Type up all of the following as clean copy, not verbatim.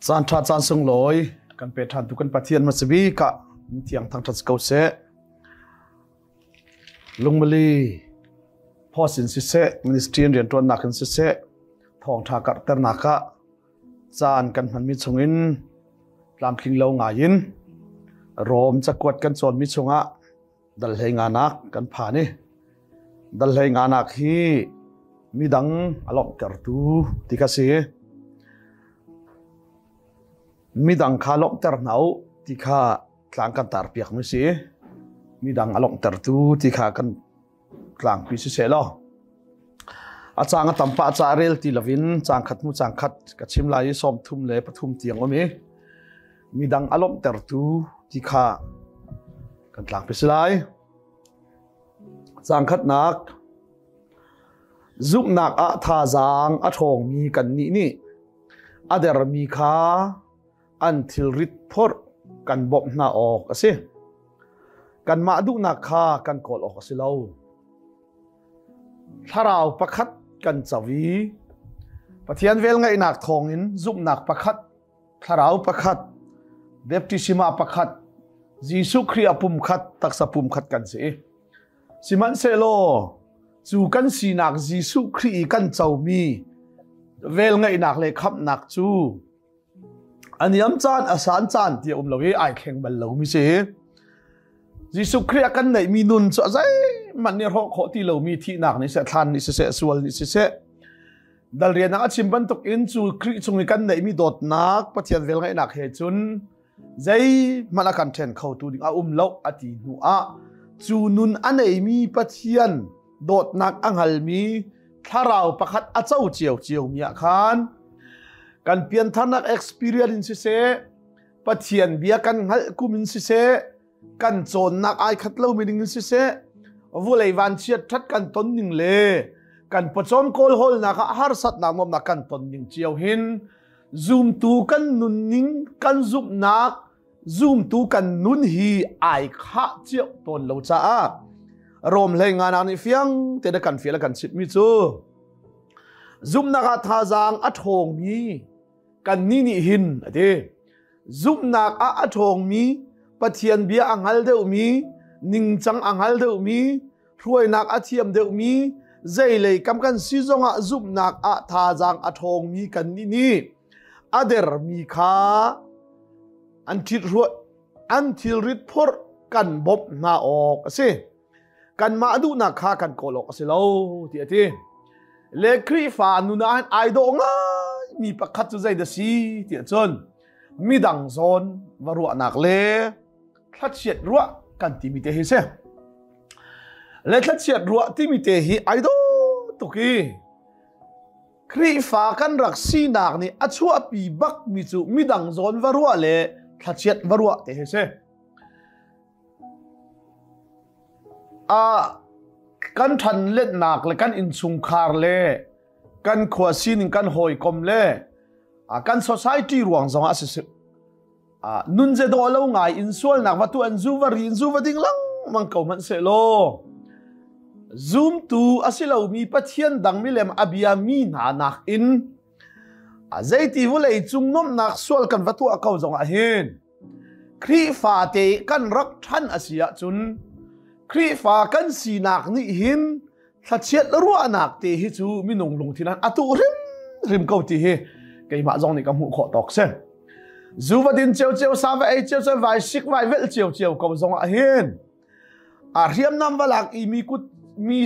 Caan ṭha caan sunglawi kan pe ṭhan tu kan Pathian hmasa bik ah thiang thangṭhat ko seh. Lungmali post in siseh, ministry in rianṭuannak in siseh, thawngṭha karhternak ah caan kan hmanmi chungin tlamtling lo ngai in Rom cakuat kan cawnmi chungah dal hlei nganak kan phan i dal hlei nganak hi midang a lawmhtertu ti kha si. Midang kha lawmhter hna u ti kha tlang kan tar piak mi si. Midang a lawmhtertu ti kha kan tlangpi si seh law a cang a tam pah ca rel ti lovin cang khat hnu cang khat ka chim lai i 33 tiang um i midang a lawmhtertu ti kha kan tlangpi si lai. Cang khatnak zumhnak ah thazaang a ṭhawngmi kannih nih a dermi kha an thilrit phorh kan bawmh hna awk a si. Kanmah duhnak kha kan kawl awk a si lo. Thlarau pakhat kan co i Pathian velngeihnak thawngin zumhnak pakhat, thlarau pakhat, baptisma pakhat, Jesuh Khrih a pum khat, taksa pum khat kan si. Sihmanhsehlaw cu kan sinak Jesuh Khrih i kan comi velngeihnak le khamhnak cu A niam caan, a san caan ti a um lo i ai thleng bal lomi si. Jesuh Khrih a kan neihmi nun cu a zeihmanh nih hrawh khawh ti lomi thihnak nih seh, thlan nih siseh, sual nih siseh, dal rian ah a chim bantuk in cu Khrih chung i kan neihmi dawtnak Pathian velngeihnak he cun zeihmanh a kan ṭhen khotu ding a um lo a ti hnu ah cu nun a neimi Pathian dawtnak a hngalmi thlarau pakhat a co cio cio mi ah khan kan piantharnak experience in siseh, Pathian bia kan hngalh kum in siseh, kan cawnnak ai khat lo mi ding in siseh, vulei vanchiat that kan ton ning le kan pawcawm kawl hawlnak ah harsatnak nuamnak kan ton ning cio hin zumtu kan nunning kan zumhnak zumtu kan nun hi ai khah cio tawn lo caah Rom hlei nga nak nih fiang te na kan fial kan chimh mi cu zumhnak ah thazaang a ṭhawngmi kan ni nih hin a ti. Zumhnak ah a ṭhawngmi, Pathian bia a hngal deuhmi, ningcang a hngal deuhmi, hruainak a thiam deuhmi, zeilei kam kan si zongah zumhnak ah thazaang a ṭhawngmi kan nih nih a dermi kha an ṭhit an thilrit phorh kan bawmh hna awk a si. Kanmah duhnak kha kan kawl awk a si lo ti a ti. Le Khrihfa nun ah ai dawh ngai mi pakhat cu zei dah si ti ahcun midang zawn va ruahnak le thlachiat ruah kan timi te hi si. Le thlachiat ruah timi te hi ai dawh tuk i Khrihfa kan rak sinak nih a chuahpi bakmi cu midang zawn va ruah le thlachiat va ruah te hi si. Kan ṭhan letnak le kan innchungkhar le kan khua sining kan hawikom le kan society ruang zong ah siseh, nun ze dawh lo ngai in sualnak va tu an zu va ri in zu va ding lengmang ko hmanh seh law, zumtu a si lomi Pathian dang milem a bia mi hna nakin zeiti vulei cung nuamhnak sual kan va tuah ko zong ah hin Khrihfa te kan rak ṭhan a si ahcun Khrihfa kan sinak nih hin thlachiat ruahnak te hi cu minung lungthin ah a tuh hrimhrim ko ti hi keimah zong nih ka hmuh khawh tawk si. Zu va din ciocio, sa va ei ciocio, vai sik vai velh ciocio ko zong ah hin a hriamnam va lak i mi kut mi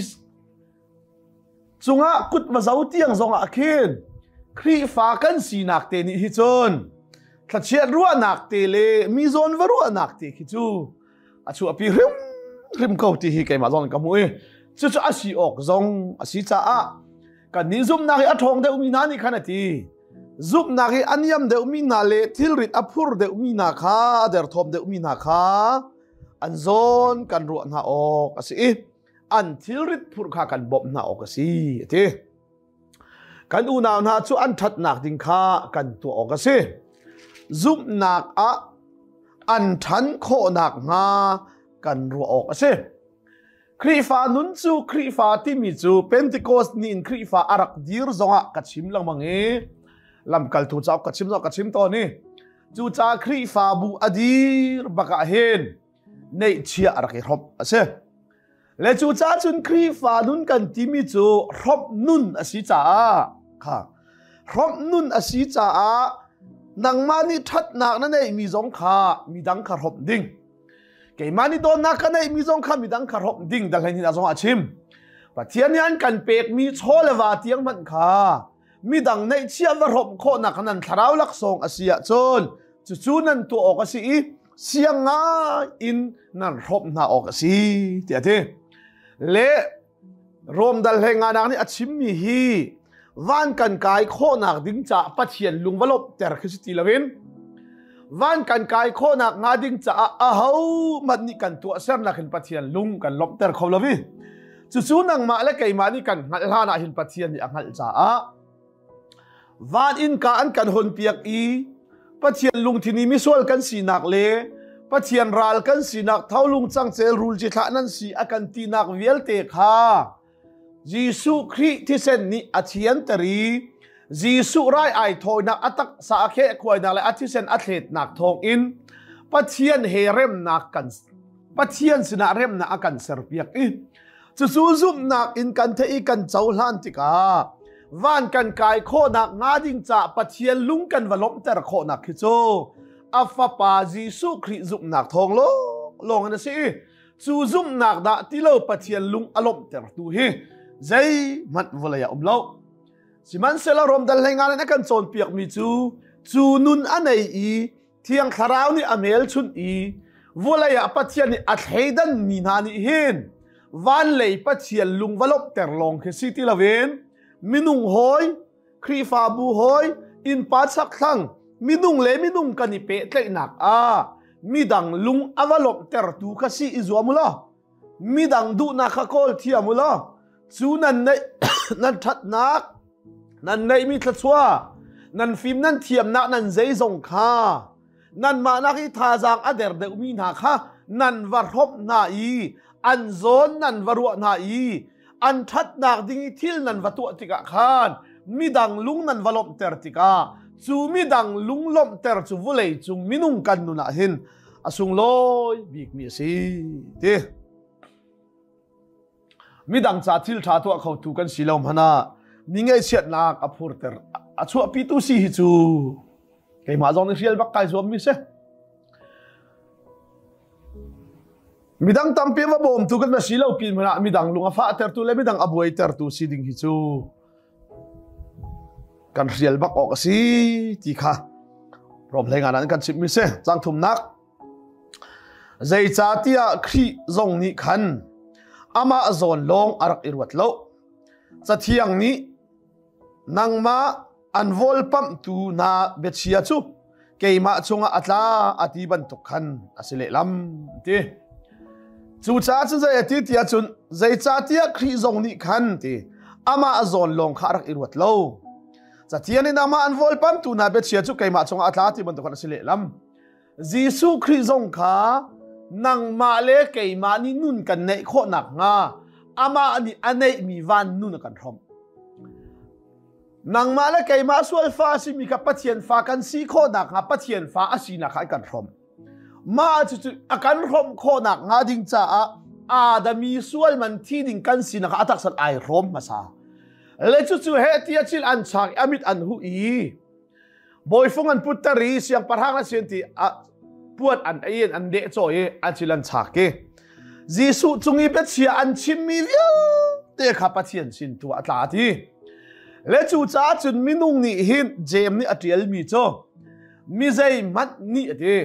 cungah kut va zo tiang zong ah khin Khrihfa kan sinak te nih hi cun thlachiat ruahnak te le mi zawn va ruahnak te khi cu a chuahpi hrim hrim ko ti hi keimah zong ka hmu i cucu a si awk zong a si caah kannih zumhnak hi a ṭhawng deuhmi hna nih khan a ti. Zumhnak hi a niam deuhmi hna le thilrit a phur deuhmi hna kha, a derthawm deuhmi hna kha an zawn kan ruah hna awk a si i an thilrit phurh kha kan bawmh hna awk a si a ti. Kan unau hna cu an ṭhatnak ding kha kan tuah awk a si. Zumhnak ah an ṭhan khawh nakhnga kan ruah awk a si. Khrihfa nun cu, Khrihfa timi cu Pentecost ni in Khrihfa a rak dir zongah ka chim lengmang i. Lamkaltu cauk ka chim ka chim tawn i cucaah Khrihfabu a dir bak ah hin neihchiah a rak i hromh a si. Le cucaah cun Khrihfa nun kan timi cu hromh nun a si caah kha hromh nun a si caah nangmah nih ṭhatnak na neihmi zong kha midang kha hromh ding. Keimah nih dawtnak ka neihmi zong kha midang kha hromh ding dal hlei zong a chim. Pathian nih an kan pekmi chaw le va tiang hmanh kha midang neihchiah va hromh khawhnak nan thlarau laksawng a si ahcun cucu nan tuah awk a si i siang ngai in nan hromh hna awk a si tiah a ti. Le Rom dal hlei nganak nih a chimmi hi van kan kai khawhnak ding caah Pathian lung va lawmhter khi si ti loin van kan kai khawhnak hnga ding caah aho hmanh nih kan tuahsernak in Pathian lung kan lawmhter kho lo i cucu nangmah le keimah nih kan hngalh hlan ah hin Pathian nih a hngalh caah Van innka an kan hawnpiak i Pathian lungthin i misual kan sinak le Pathian ral kan sinak tholung cangcel rul ci thlah nan si a kan tinak vialte kha Jesuh Khrih thisen nih a thianter i Jesuh rai ai thawinak a taksa a khehkhuainak le a thisen a thletnak thawngin Pathian he remnak kan Pathian sinah remnak a kan serpiak i Cucu zumhnak in kan theih i kan cohlan tikah van kan kai khawhnak hnga ding caah Pathian lung kan va lawmhter khawhnak khi cu a fapa Jesuh Khrih zumhnak thawng lawng in a si i cu zumhnak dah ti lo Pathian lung a lawmhtertu hi zeihmanh vawlei ah um lo. Sihmanhsehlaw Rom dal hlei nga in a kan cawnpiakmi cu cu nun a nei i Thiang Thlarau nih a hmelchunh i vawlei ah Pathian nih a thleidan mi hna nih hin van lei Pathian lung va lawmhter lawng khi si ti loin minung hawi, Khrihfabu hawi, innpa chakthlang, minung le minung kan i pehtlaihnak ah midang lung a va lawmhtertu kha si i zuam u law midang duhnak kha kawl thiam u law cu nan neih nan ṭhatnak nan neihmi thluachuah nan fim nan thiamnak nan zeizong kha nanmah nak i thazaang a der deuhmi hna kha nan va hrawmh hna i an zawn nan va ruah hna i an ṭhatnak ding i thil nan va tuah tikah khan midang lung nan va lawmhter tikah cu midang lung lawmhter cu vawlei cung minung kan nun ah hin a sunglawi bikmi a si ti midang ca thil ṭha tuah khotu kan si lo hmanh ah mi ngaihchiatnak a phurter a chuahpitu si hi cu keimah zong nih hrial bak kai zuam mi si midang tampi va bawmtu kan va si lo pin hmanh ah midang lung a fahtertu le midang a buaitertu si ding hi cu kan hrial bak awk a si ti kha Rom hlei ngan an kan chimh mi si cang thumnak zeicahtiah Khrih zong nih khan amah zawn lawng a rak i ruat lo cathiang nih nangmah an vawlpamhtu hna biachia cu keimah cungah a tla a ti bantuk khan a si lehlam ti cucaah cun zei a ti tiah cun zeicahtiah Khrih zong nih khan ti amah zawn lawng kha a rak i ruat lo cathiang in amah an vawlpamtu hna biachia cu keimah cungah a tla ti bantuk khan a si lehlam Jesuh Khrih zong kha nangmah le keimah nih nun kan neih khawh nakhnga amah nih a neihmi van nun a kan hrawmh Nangmah le keimah sual fa a simi kha Pathian fa kan si khawh nakhnga Pathian fa a sinak kha an kan hrawmh. Mah cucu a kan hrawmh khawh nakhnga ding caah Adami sual man thi ding kan sinak a taksan ai hrawm hmasa. Le cucu he tia cil an chak i amit an hu i Bawifung an putter i siangpahrang na sin ti puan an ei in an deh caw i an cil an chak i Jesuh cung i biachia an chimmi vialte kha Pathian sin tu a tla ti. Le cu caah cun minung nih hin Jeim nih a ṭialmi cu mi zeihmanh nih a ti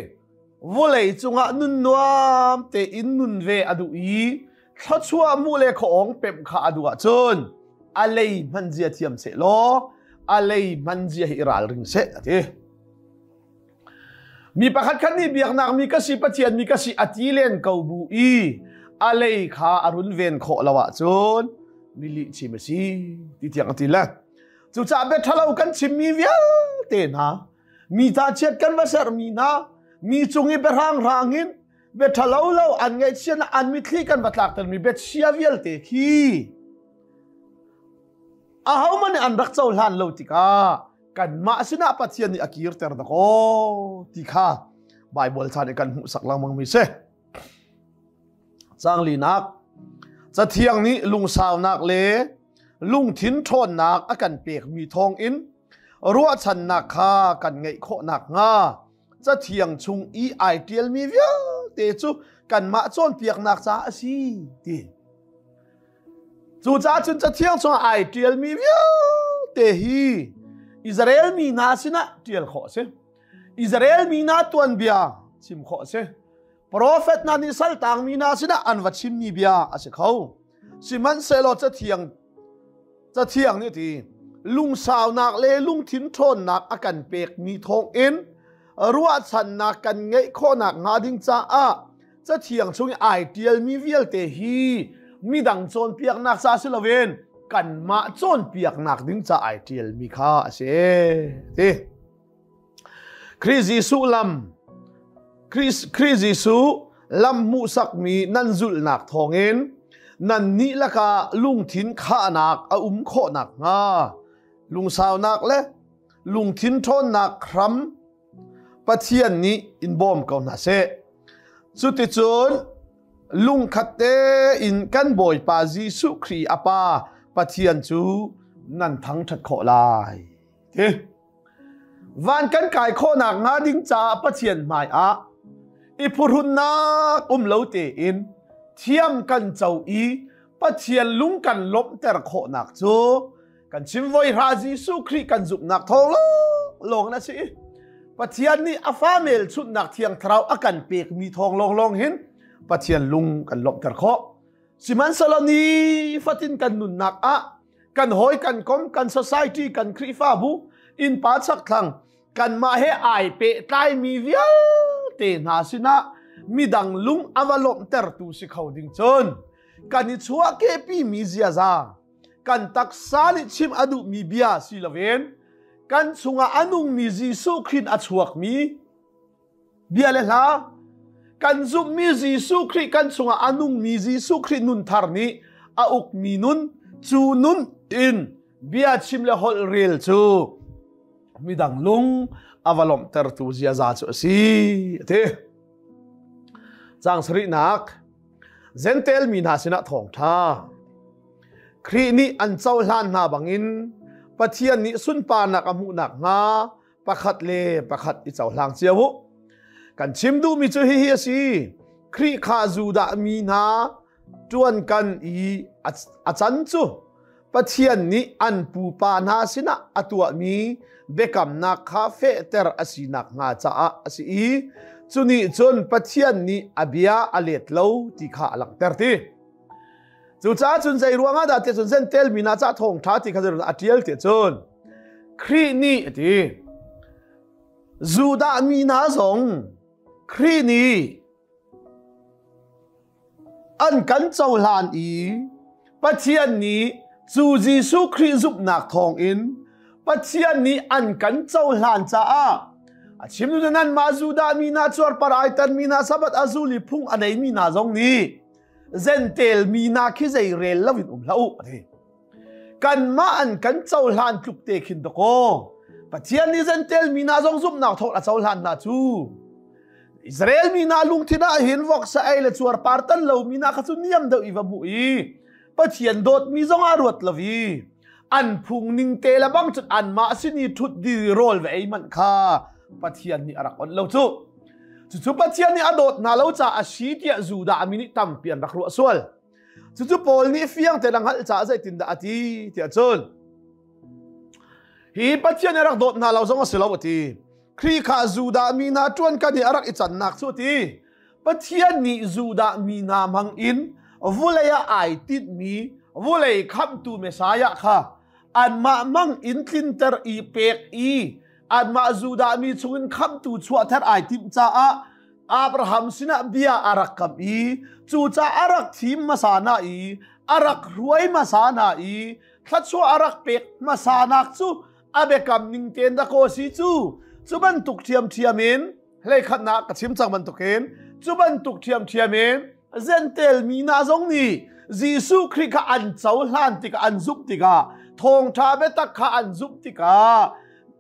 vawlei cungah nun nuam tein nun ve a duh i thluachuah mu le khuaawng pemh kha a duh ahcun a lei hman zia thiam seh law a lei hman zia hi i ralring seh a ti. Mi pakhat khat nih biaknak mi ka si Pathian mi ka si a ti len ko bu i a lei kha a runven khawh lo ahcun mi lih chim a si ti tiang a ti le cucaah bia ṭhalo kan chimmi vialte hna mi ta chiat kan va sermi hna mi cung i biahrang rang in bia ṭhalo lo an ngaihchiatnak an mitthli kan va tlaktermi biachia vialte khi ahohmanh nih an rak cohlan lo tikah. Kanmah sinah Pathian nih a kirter dakaw ti kha Bible chan i kan hmuhsak lengmang mi si. Caang linak Cathiang nih lungsaunak le lungthin ṭhawnnak a kan pekmi thawngin ruahchannak kha kan ngeih khawh nakhnga Cathiang chung i ai ṭialmi vialte cu kanmah cawnpiaknak caah a si ti. Cucaah cun Cathiang chungah ai ṭialmi vialte hi Israel mi hna sinah ṭial khawh a si. Israel mi hna tuanbia chim khawh a si. Profet hna nih saltangmi hna sinah an va chimmi bia a si kho. Sihmanhsehlaw Cathiang Cathiang nih ti lungsaunak le lungthin ṭhawnnak a kan pekmi thawngin ruahchannak kan ngeih khawhnak hnga ding caah Cathiang chung i ai ṭialmi vialte hi midang cawnpiaknak ca si loin kanmah cawnpiaknak ding ca ai ṭialmi kha a si. Ti. Khrih Jesuh lam Khrih Jesuh lam hmuhsakmi nan zulhnak thawngin nannih lakah lungthin khahnak a um khawh nakhnga lungsaunak le lungthin ṭhawnnak hram Pathian nih in bawm ko hna seh. Cuticun lungkhat tein kan Bawipa Jesuh Khrih a Pa Pathian cu nan thangṭhat khawh lai. Ti. Van kan kai khawhnak hnga ding caah Pathian hmai ah i phuhrunnak um lo tein thiam kan co i Pathian lung kan lawmhter khawhnak cu kan chim voi hra Jesuh Khrih kan zumhnak thawng lawng na si. Pathian nih a fa melchunhnak thiang thlarau a kan pekmi thawng lawnglawng hin Pathian lung kan lawmhter khawh. Sihmanhsehlaw ni fatin kan nunnak ah kan hawi kan kom kan society kan Khrihfabu innpa chakthlang kanmah he ai pehtlaimi vialte hna sinah midang lung a va lawmhtertu si kho ding cun kan i chuahkehpi mi ziaza kan taksa nih chim a duhmi bia si loin kan chungah a nungmi Jesuh Khrih a chuakmi Bia le hla kan zumhmi Jesuh Khrih kan chungah a nungmi Jesuh Khrih nun thar nih a ukmi nun cu nun in bia chim le holh rel cu midang lung a va lawmhtertu ziaza cu a si a ti. Caang sarihnak Jentail mi hna sinah thawngṭha Khrih nih an cohlan hna bangin Pathian nih sunparnak a hmuh nakhnga pakhat le pakhat i cohlang cio u. Kan chim duhmi cu hihi a si. Khrih kha Judah mi hna ṭuan kan i a can cu Pathian nih an pupa hna sinah a tuahmi biakamnak kha fehter a si nakhnga caah a si i cu nih cun Pathian nih a bia a let lo ti kha a langhter ti. Cucaah cun zei ruangah dah tiah cun Jentail mi hna cah thawngṭha ti kha a ṭial ti cun Khrih nih a ti. Judah mi hna zong Khrih nih an kan cohlan i Pathian nih cu Jesuh Khrih zumhnak thawngin Pathian nih an kan cohlan caah a chim nu nanmah Judah mi hna cuarpar ai tan mi hna Sabbath a zul i phung a nei mi hna zong nih Zentel mi na khi zei rel lo in um hlah u a ti. Kanmah an kan cohlan tluk te khin dakaw. Pathian nih Zentel mi na zong zumhnak thawk a cohlan hna cu. Israel mi na lungthin ah hin voksa ei le cuarpar tan lo mi na kha cu niam deuh i va hmuh i Pathian dawtmi zong ah ruat lo i an phung ning te le bang cun anmah sin i ṭhut di rawl va ei manh kha Pathian nih a rak onh lo cu. Cucu Pathian nih a dawt hna lo caah a si tiah Judah mi nih tampi an rak ruah sual. Cucu Paul nih fiang tein a hngalh caah zeitindah a ti tiah cun hi Pathian nih a rak dawt hna lo zong a si lo a ti. Khrih kha Judah mi hna ṭuan kan i a rak i cannak cu a ti. Pathian nih Judah mi hna hmang in vulei ah ai tinhmi vulei khamhtu Messiah kha anmah mang in tlinter i pek i anmah Judah mi chungin khamhtu chuahter ai timh caah Abraham sinah bia a rak kam i cucaah a rak thim hmasa hna i a rak hruai hmasa hna i thluachuah a rak pek hmasa nak cu a biakam ning tein dakaw si cu cu bantuk ṭhiamṭhiam in hleikhatnak ka chim cang bantukin cu bantuk ṭhiamṭhiam in Jentail mi hna zong nih Jesuh Khrih kha an cohlan tikah an zumh tikah thawngṭha biatak kha an zumh tikah.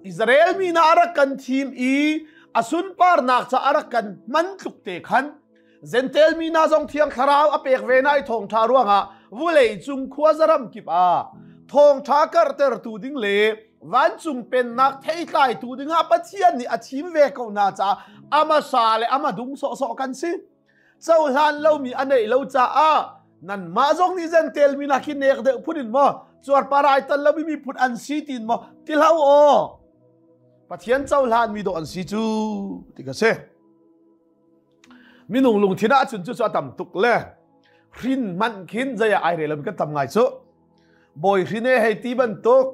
Israel mi na arak kan thim i a sunparnak ca arak kan hman tluk te khan Jentail mi hna zong Thiang Thlarau a pek ve na i thawngṭha ruangah vulei cung khuazaram kip ah thawngṭha karhtertu ding le vancung pennak theitlaitu dingah Pathian nih a thim ve ko hna caah ama sa le ama dung sawhsawh kan si. Cohlan lomi a neih lo caah nanmah zong nih Jentail mi hna khi nek deuh phun in maw cuarparai tal lomi miphun an si tiin maw ti hlah u aw. Pathian cohlan mi dawh an si cu ti ka si. Minung lungthin ahcun cu cu a tam tuk le hrin hmanh khin zei ah ai rel kan tam ngai cu. Bawi hrin e hei ti bantuk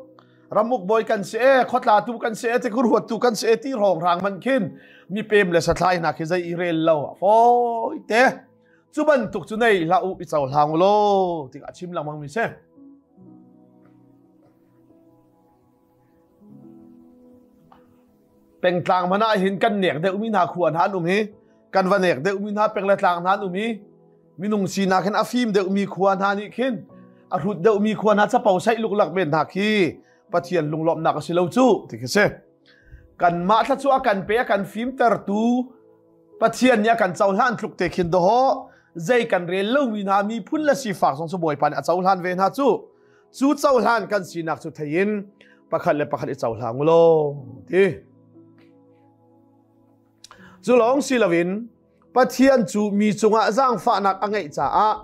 ramuk bawi kan si e khotla tu kan si e tikur huat tu kan si e ti rong rang man khin mi pem le sathlai hna khi zei i rel lo fawi te cu bantuk cu nei hlah u i co hlang law tik a chim lengmang mi si. Pengtlang hmanh ah hin kan nek deuhmi hna khua hna an um hi kan va nek deuhmi hna peng le tlang hna an um i minung sinak hin a fim deuhmi khua hna nih khin a hrut deuhmi khua hna capo saih luklak men hna khi Pathian lunglawmhnak a si lo cu ti khi si. Kanmah thla cu a kan pe a kan fimtertu Pathian nih a kan cohlan tluk te khin dawh zei kan rel lomi hna miphun le sifak zong cu Bawipa nih a cohlan ve hna cu. Cu cohlan kan sinak cu thei in pakhat le pakhat i cohlang u law ti. Cu lawng si loin Pathian cu mi cungah zaangfahnak a ngeih caah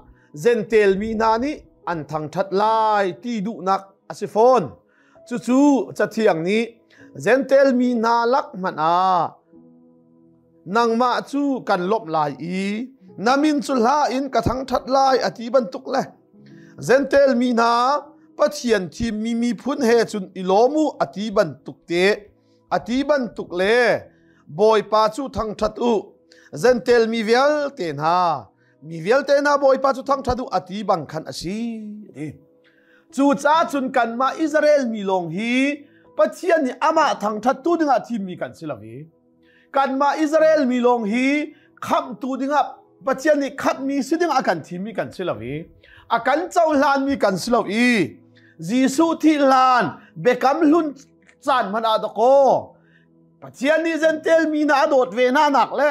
Jentail mi hna nih an thangṭhat lai ti duhnak a si fawn. Cucu Cathiang nih Jentail mi hna lak hmanh ah nangmah cu kan lawmh lai i na min cu hla in ka thangṭhat lai a ti bantuk le Jentail mi hna Pathian thimmi miphun he cun i lawm u a ti bantuk te a ti bantuk le Bawipa cu thangṭhat u Jentail mi vialte hna mi vialte hna Bawipa cu thangṭhat u a ti bang khan a si ti. Cucaah cun kanmah Israel mi lawng hi Pathian nih amah thangṭhattu dingah thimmi kan si lo i kanmah Israel mi lawng hi khamhtu dingah Pathian nih khamhmi si dingah a kan thimmi kan si lo i a kan cohlanmi kan si lo i Jesuh thih hlan biakam hlun caan hmanh ah dakaw Pathian nih Jentail mi hna a dawt ve hna nak le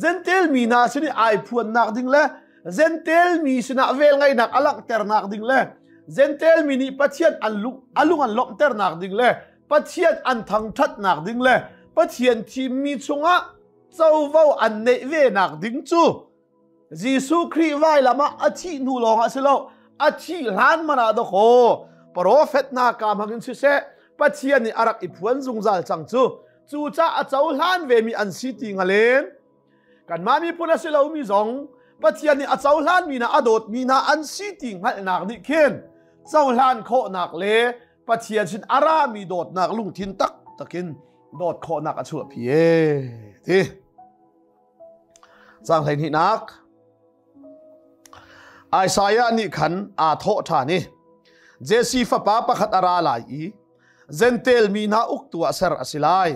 Jentail mi hna sin i ai phuannak ding le Jentail mi sinah velngeihnak a langhternak ding le Jentail mi nih Pathian an lung a lung an lawmhternak ding le Pathian an thangṭhatnak ding le Pathian thimmi chungah covo an neih ve nak ding cu Jesuh Khrih vailam ah a thih hnu lawng ah si lo a thih hlan man ah dakaw profet hna ka hmang in siseh Pathian nih a rak i phuan zungzal cang cu cucaah a cohlan ve mi an si ti ngalen kanmah miphun a si lomi zong Pathian nih a cohlanmi hna a dawtmi hna an si ti hngalhnak nih khin cohlan khawhnak le Pathian sin a rami dawtnak lungthin taktak in dawt khawhnak a chuahpi e ti Caang 12nak Isaiah nih khan aa thawh ṭhan i Jesse fapa pakhat a ra lai i Jentail mi hna uktu ah ser a si lai.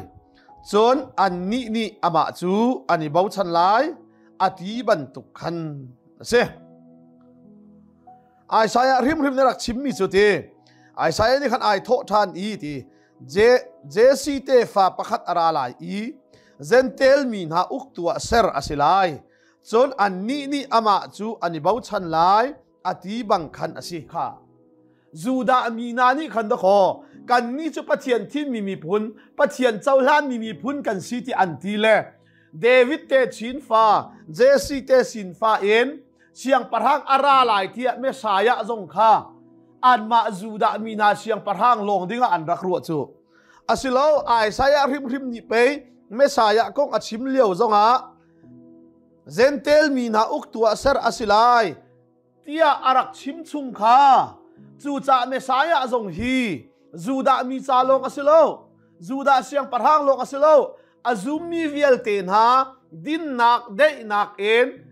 Cun annih nih amah cu an i bochan lai a ti bantuk khan a si. Isaiah hrimhrim nih rak chimmi cu ti Isaiah nih khan ai thawh ṭhan i ti Jesse tefa pakhat a ra lai i Jentail mi hna uktu ah ser a si lai. Cun annih nih amah cu an i bochan lai a ti bang khan a si kha. Judah mi hna nih khan dakaw kannih cu Pathian thimmi miphun, Pathian cohlanmi miphun kan si ti an ti le David te chin fa, Jesse te sin fa in siangpahrang a ra lai tiah Messiah zong kha anmah Judah mi hna siangpahrang lawng dingah an rak ruah cu. Asilo Isaiah hrimhrim nih pei Messiah kong a chim lio zongah Jentail mi hna uktu ah ser a si lai tiah a rak chim chung kha. Cucaah Messiah zong hi Judah mi ca lawng a si lo, Judah siangpahrang lawng a si lo, a zummi vialte hna dinnak daihnak in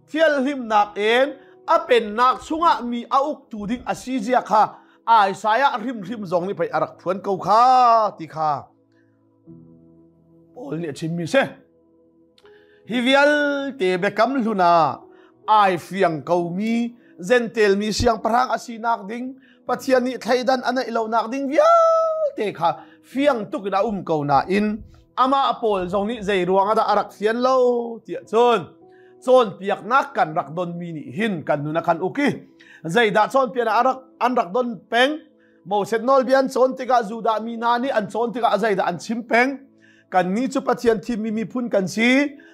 thialhlimnak in a pennak chungah mi a uktu ding a si zia kha Isaiah hrimhrim zong nih pei a rak phuan ko kha ti kha Paul nih a chimmi si. Hi vialte biakam hlun ah ai fiang komi Jentail mi siangpahrang a sinak ding Pathian nih thleidan a neih lonak ding vialte kha Fiang tuk in a um ko nain amah pawl zong nih zei ruang ah dah a rak fian lo tiah cun cawnpiaknak kan rak donmi nih hin kan nun a kan uk i zeidah cawnpiaknak a rak an rak don peng? Moses nawlbia an cawn tikah Judah mi hna nih an cawn tikah zeidah an chim peng? Kannih cu Pathian thimmi miphun kan si,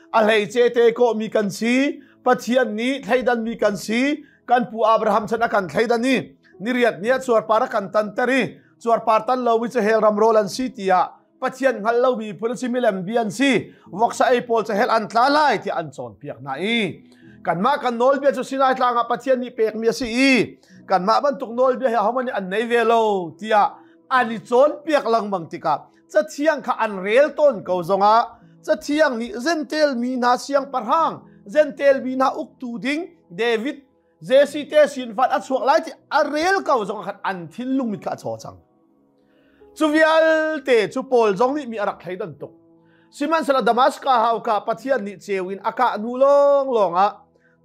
a hleice te kawhmi kan si, Pathian nih thleidanmi kan si, kan pu Abraham chan a kan thleidan i niriat ni ah cuarpar a kan tanter i cuarpar tan lomi cu hell ram rawl an si tiah Pathian hngal lomi phun si milem bi an si, voksa ei pawl cu hell an tla lai tiah an cawnpiak hna i kanmah kan nawlbia cu Sinai tlang ah Pathian nih pekmi a si i kanmah bantuk nawlbia hi ahohmanh nih an nei ve lo tiah an i cawnpiak lengmang tikah cathiang kha an rel tawn ko zongah cathiang nih Zentel mi hna siangpahrang, Zentel mi hna uktu ding David Jesse te sin fat a chuak lai ti a rel ko zong khan an thinlung mit kha a chaw cang. Cu vialte cu Paul zong nih mi a rak thleidan tuk. Sihmanhsehlaw Damascus hauka Pathian nih ceu in a kah hnu lawnglawng ah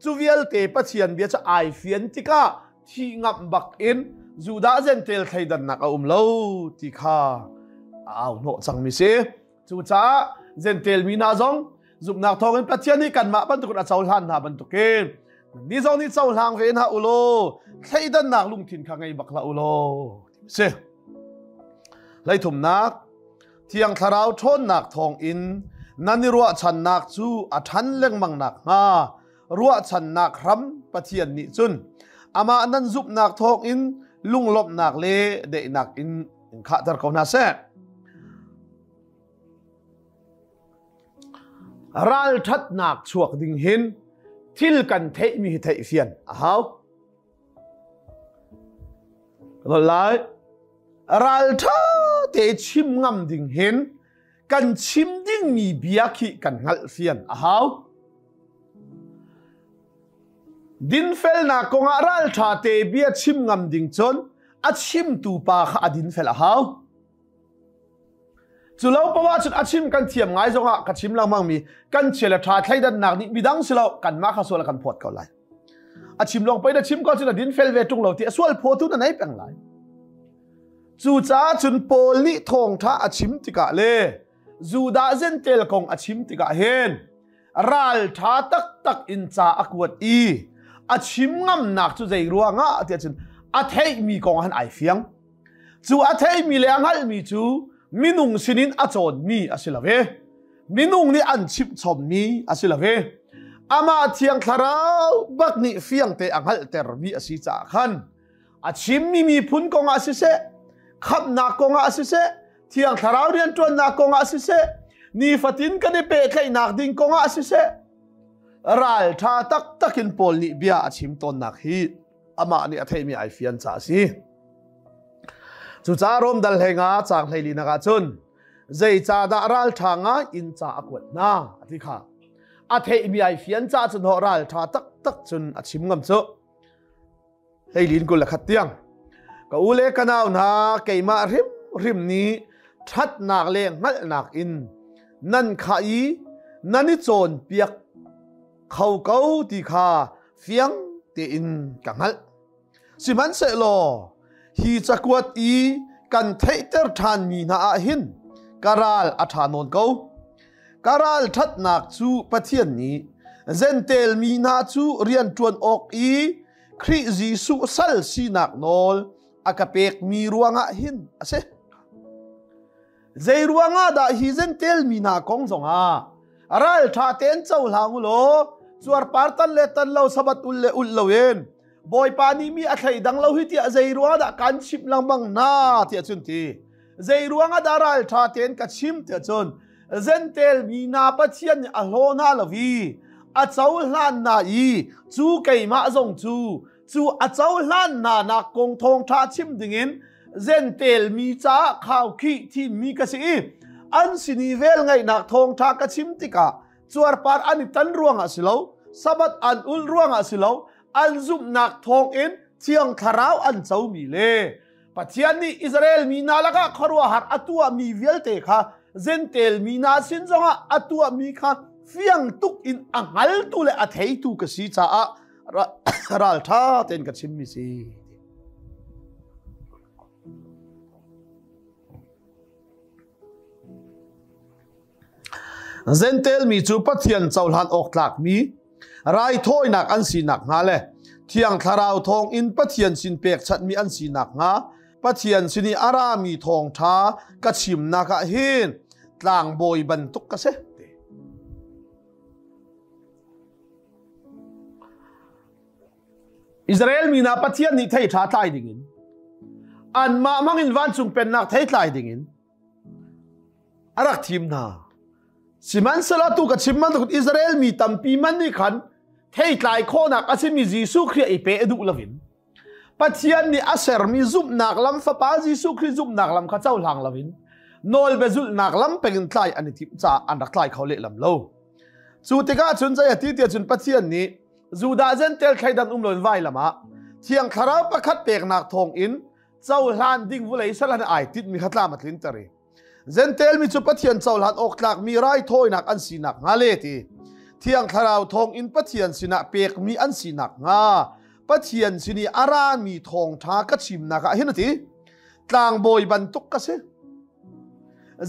cu vialte Pathian bia cu ai fian tikah thih ngamh bak in Judah Gentel thleidannak a um lo ti kha a au hnawh cangmi si. Cucaah Gentel mi hna zong zumhnak thawngin Pathian nih kanmah bantukin a cohlan hna bantukin ni zong nih cohlang ve hna u law thleidannak lungthin kha ngei bak hlah u law si. Hleithumnak Thiang Thlarau ṭhawnnak thawngin nan i ruahchannak cu a ṭhan lengmang nakhnga ruahchannak hram Pathian nih cun amah nan zumhnak thawngin lunglawmhnak le daihnak in in khahter ko hna seh. Ralṭhatnak chuak ding hin thil kan theihmi hi theih fian a hau. Lai ralṭha te chim ngam ding hin kan chim dingmi bia khi kan hngalh fian a hau. Dinfelnak kongah ralṭha te bia chim ngam ding cun a chimtu pa kha a dinfel a hau. Cu lo poah cun a chim kan thiam ngai zongah ka chim lengmang mi kan chia le ṭha thleidannak nih midang si lo kanmah kha sual a kan phawt ko lai. A chim lawng pei na chim ko cun a dinfel ve ṭung lo ti a sual phawtu na nei peng lai. Cucaah cun Paul nih thawngṭha a chim tikah le Judah Zentel kong a chim tikah hin ralṭha taktak in ca a kuat i a chim ngamnak cu zei ruangah tiah cun a theihmi kong han ai fiang. Cu a theimi le a hngalhmi cu minung sinin a cawnmi a si lo ve. Minung nih an chimhchommi a si lo ve. Amah Thiang Thlarau bak nih fiangte a hngalhtermi a si caah khan a chimmi miphun kongah siseh, khamhnak kongah siseh, Thiang Thlarau rianṭuannak kongah siseh, nifatin kan i pehtlaihnak ding kongah siseh, ralṭha taktak in Paul nih bia a chim tawnnak hi amah nih a theihmi ai fian caah a si. Cucaah Rom dal hlei-nga caang 14 ah cun zeicahdah ralṭha ngai in ca a kuat hna a ti kha. A theihmi ai fian caah cun hawh ralṭha taktak cun a chim ngam cu. Hleilin 21 tiang. Ka u le ka nau hna keimah hrimhrim nih ṭhatnak le hngalhnak in nan khah i nan i cawnpiak kho ko ti kha fiang tein ka hngalh. Sihmanhsehlaw hi cakuat i kan theihter ṭhanmi hna ah hin ka ral a ṭha nawn ko. Ka ral ṭhatnak cu Pathian nih Gentel mi hna cu rian ṭuan awk i Khrih Jesuh sal sinak nawl a ka pekmi ruangah hin a si. Zei ruangah dah hi Gentel mi hna kong zongah ralṭha tein cohlang u law cuarpar tan le tan lo sabat ul le ulh loin Bawipa nih mi a thleidang lo hi tiah zei ruangah dah kan chimh lengmang hna tiah cun ti. Zei ruangah dah ralṭha tein ka chim tiah cun Gentel mi hna Pathian nih a hlaw hna lo i a cohlan hna i cu keimah zong cu cu a cohlan hna nak kong thawngṭha chim dingin Gentel mi caah khaukhih thimmi ka si i an sin i velngeihnak thawngṭha ka chim tikah cuarpar an i tan ruangah si lo, Sabbath an ulh ruangah si lo, an zumhnak thawngin Thiang Thlarau an comi le Pathian nih Israel mi hna lakah khuaruahhar a tuahmi vialte kha Gentel mi hna sin zongah a tuahmi kha fiang tuk in a hngaltu le a theitu ka si caah ralṭha tein ka chimmi si. Zentel mi cu Pathian cohlan awk tlakmi raithawinak an si nakhnga le Thiang Thlarau thawng in Pathian sin pekchanhmi an si nakhnga Pathian sin i a rami thawngṭha ka chimnak ah hin tlangbawi bantuk ka si. Israel mi hna Pathian nih thei ṭha tlai dingin anmah hmangin vancung pennak thei tlai dingin a rak thim hna. Sihmanhsehlaw tu ka chim bantuk Israel mi tampi man nih khan theitlai khawhnak a simi Jesuh Khrih i pe duh loin Pathian nih a sermi zumhnak lam Fapa Jesuh Khrih zumhnak lam kha cohlang loin nawlbia zulhnak lam pengin tlai an i timh caah an rak tlai kho lehlam lo. Cu tikah cun zei a ti tiah cun Pathian nih Judah Jentail thleidan um loin vailam ah Thiang Thlarau pakhat peknak thawngin cohlan ding vulei salan ai tinhmi kha tlam a tlinter i Jentail mi cu Pathian cohlan awk tlakmi raithawinak an si nakhnga le ti Thiang Thlarau thawngin Pathian sinah pekmi an si nakhnga Pathian sin i a rami thawngṭha ka chimnak ah hin a ti tlangbawi bantuk ka si.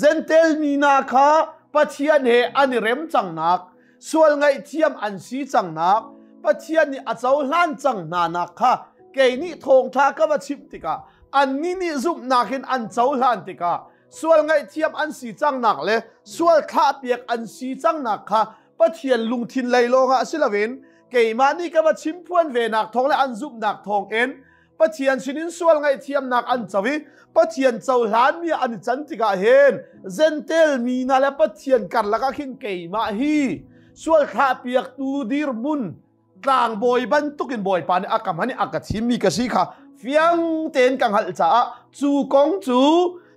Jentail mi hna kha Pathian he an i rem cangnak, sual ngaihthiam an si cangnak, Pathian nih a cohlan cang hna nak kha kei nih thawngṭha ka va chimh tikah annih nih zumhnak in an cohlan tikah sual ngaihthiam an si cangnak le sual thlahpiak an si cangnak kha Pathian lungthin lei lawngah si loin keimah nih ka va chimphuan ve nak thawng le an zumhnak thawngin Pathian sinin sual ngaihthiamnak an co i Pathian cohlanmi an i can tikah hin Jentail mi hna le Pathian karlak ah khin keimah hi sual thlahpiaktu dirhmun tlangbawi bantukin Bawipa nih a ka hman i a ka thimmi ka si kha fiang tein ka hngalh caah cu kong cu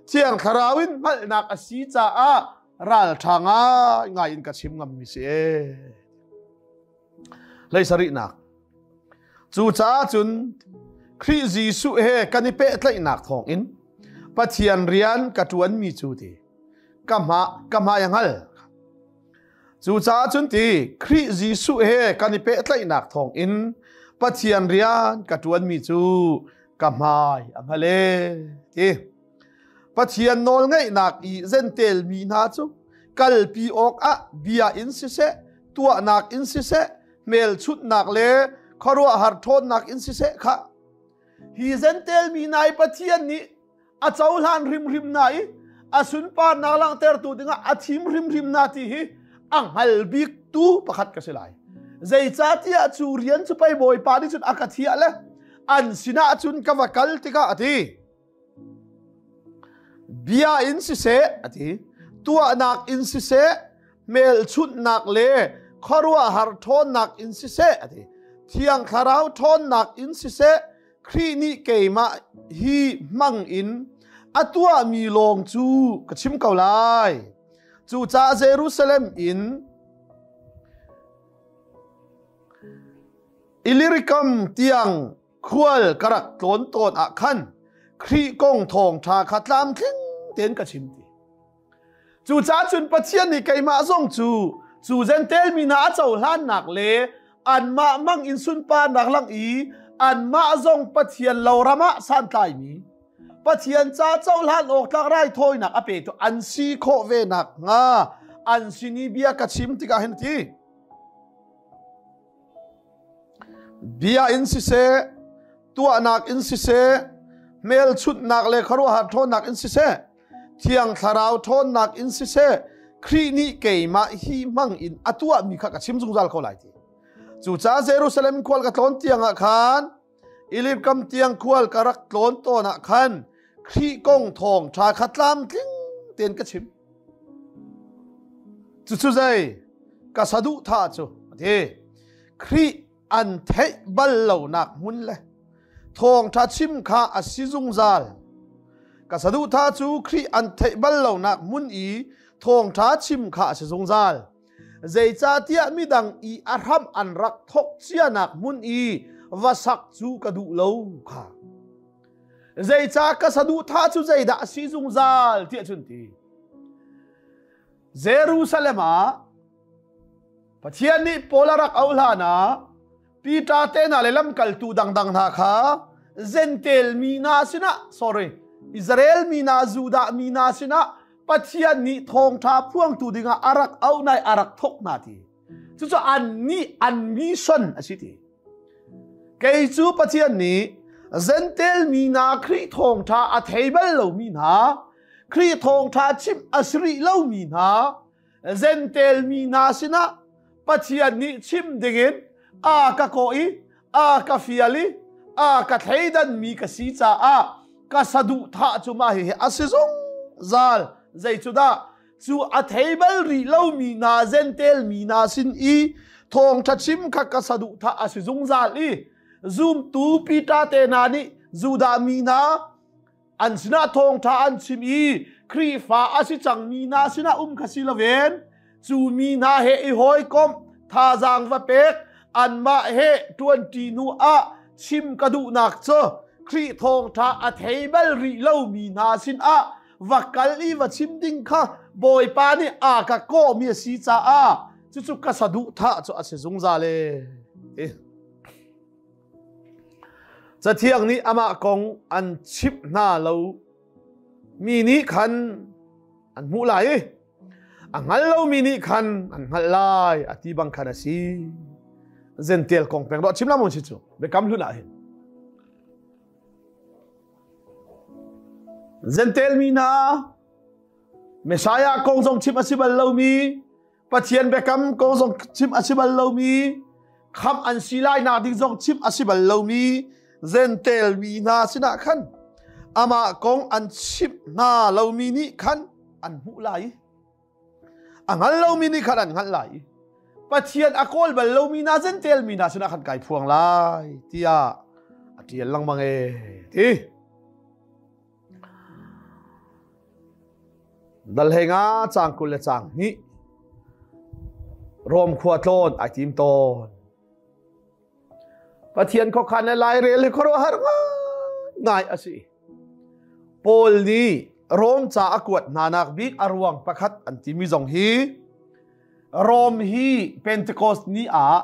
Thiang Thlarau in hngalhnak a si caah ralṭha ngaingai in ka chim ngammi si ee. Hleisarihnak. Cucaah cun Khrih Jesuh he kan i pehtlaihnak thawngin Pathian rian ka ṭuanmi cu ti ka hma ka hmai a hngal. Cucaah cun ti Khrih Jesuh he kan i pehtlaihnak thawngin Pathian rian ka ṭuanmi cu ka hmai a hngal e ti. Pathian nawlngeihnak i zentel mi hna cu kalpi awkah bia in siseh, tuahnak in siseh, hmelchunhnak le khuaruahhar ṭhawnnak in siseh kha hi zentel mi hna i Pathian nih a cohlan hrimhrim hna i a sunparnak langhtertu dingah a thim hrimhrim hna ti hi a hngal biktu pakhat ka si lai. Zeicahtiah cu rian cu pei Bawipa nih cun a ka thiah le an sinah cun ka va kal tikah a ti. Bia in siseh a ti, tuahnak in siseh, hmelchunhnak le khuaruahhar ṭhawnnak in siseh a ti, Thiang Thlarau ṭhawnnak in siseh, Khrih nih keimah hi hmang in a tuahmi lawng cu ka chim ko lai. Cucaah Jerusalem in Illyricum tiang khual ka rak tlawn tawn ah khan Khrih kong thawngṭha kha tlamtling tein ka chim ti. Cucaah cun Pathian nih keimah zong cu cu Jentail mi hna a cohlannak le anmah mang in sunparnak lang i anmah zong Pathian lo ram ah santlaimi Pathian ca cohlan awk tlak raithawinak a petu an si khawh ve nakhnga an sin i bia ka chim tikah hin ti. Bia in siseh, tuahnak in siseh, hmelchunhnak le khuaruahhar ṭhawnnak in siseh, Thiang Thlarau ṭhawnnak in siseh, Khrih nih keimah hi hmang in a tuahmi kha ka chim zungzal ko lai ti. Cucaah Jerusalem khual ka tlawn tiangah khan Ilirkam tiang khual ka rak tlawn tawn ah khan Khrih kong thawngṭha kha tlamtling tein ka chim. Cucu zei ka saduhthah cu a ti. Khrih an theih bal lonak hmun le thawngṭha chim kha a si zungzal. Ka saduhthah cu Khrih an theih bal lonak hmun i thawngṭha chim kha a si zungzal. Zeicahtiah midang i a hram an rak thawk cianak hmun i va sak cu ka duh lo kha. Zeicah ka saduhthah cu zeidah a si zungzal tiah cun ti. Jerusalem ah Pathian nih Paul a rak auh hlan ah Peter te hna le lamkaltu dangdang hna kha Jentail mi hna sinah sorry Israel mi hna Judah mi hna sinah Pathian nih thawngṭha phuangtu dingah a rak auh nai a rak thawk hna ti. Cucu an nih an mission a si ti. Kei cu Pathian nih Gentel mi hna Khrih thawngṭha a thei bal lomi hna, Khrih thawngṭha chimh a si rih lomi hna, Gentel mi hna sinah Pathian nih chim dingin a ka kawh i a ka fial i a ka thleidanmi ka si caah ka saduhthah cu mah hihi a si zungzal. Zei cu dah cu a thei bal rih lomi hna Gentel mi hna sin i thawngṭha chim kha ka saduhthah a si zungzal i zumtu Peter te hna nih Judah mi hna an sinah thawngṭha an chim i Khrihfa a si cangmi hna sinah um kha si loin cu mi hna he i hawikomh thazaang va pek anmah he ṭuanṭi hnu ah chim ka duhnak cu Khrih thawngṭha a thei bal rih lomi hna sinah va kal i va chim ding kha Bawipa nih a ka kawhmi a si caah cucu ka saduhthah cu a si zungzal e. Cathiang nih amah kong an chimh hna lo mi nih khan an hmuh lai i a hngal lomi nih khan an hngalh lai a ti bang khan a si. Zentel kong peng dawh chim la mon si cu biakam hlun ah hin. Zentel mi hna Messiah kong zong chim a si bal lomi Pathian biakam kong zong chim a si bal lomi khamh an si lai nak ding zong chim a si bal lomi Gentel mi hna sinah khan amah kong an chimh hna lomi nih khan an hmuh lai a hngal lomi nih khan an hngalh lai Pathian a kawl bal lomi hna Gentel mi hna sinah khan kai phuang lai tiah a ṭial lengmang e ti. Dal hlei nga caang 20 le caang 2 Rom khua tlawn ai tim tawn. Pathian khuakhan le lairel hi khuaruahhar ngai a si. Paul nih Rom ca a kuat hna nak bik a ruang pakhat an timi zong hi Rom hi Pentecost ni ah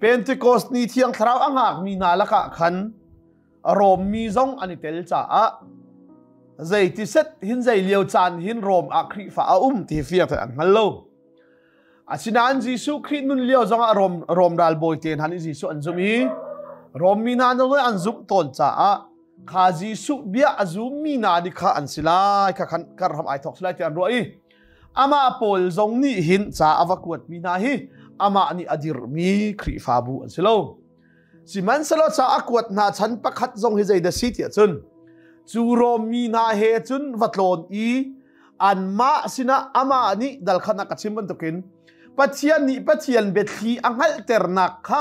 Pentecost ni Thiang Thlarau a ngakmi hna lakah khan Rom mi zong an i tel caah zeiti set hin zei lio caan hin Rom ah Khrihfa a um ti fiang an hngal lo. Asinain Jesuh Khrih nun lio zongah Rom Rom ralbawi te hna nih Jesuh an zumh i Rom mi hna zong an zumh tawn caah kha Jesuh bia a zummi hna nih kha an si lai kha khan kar ram ai thok si lai ti an ruah i amah Paul zong nih hin ca a va kuatmi hna hi amah nih a dirhmi Khrihfabu an si lo. Sihmanhsehlaw ca a kuat hna chan pakhat zong hi zeidah si tiah cun cu Rom mi hna he cun va tlawn i anmah sinah amah nih dal khan a ka chim bantukin Pathian nih Pathian biathli a hngalhternak kha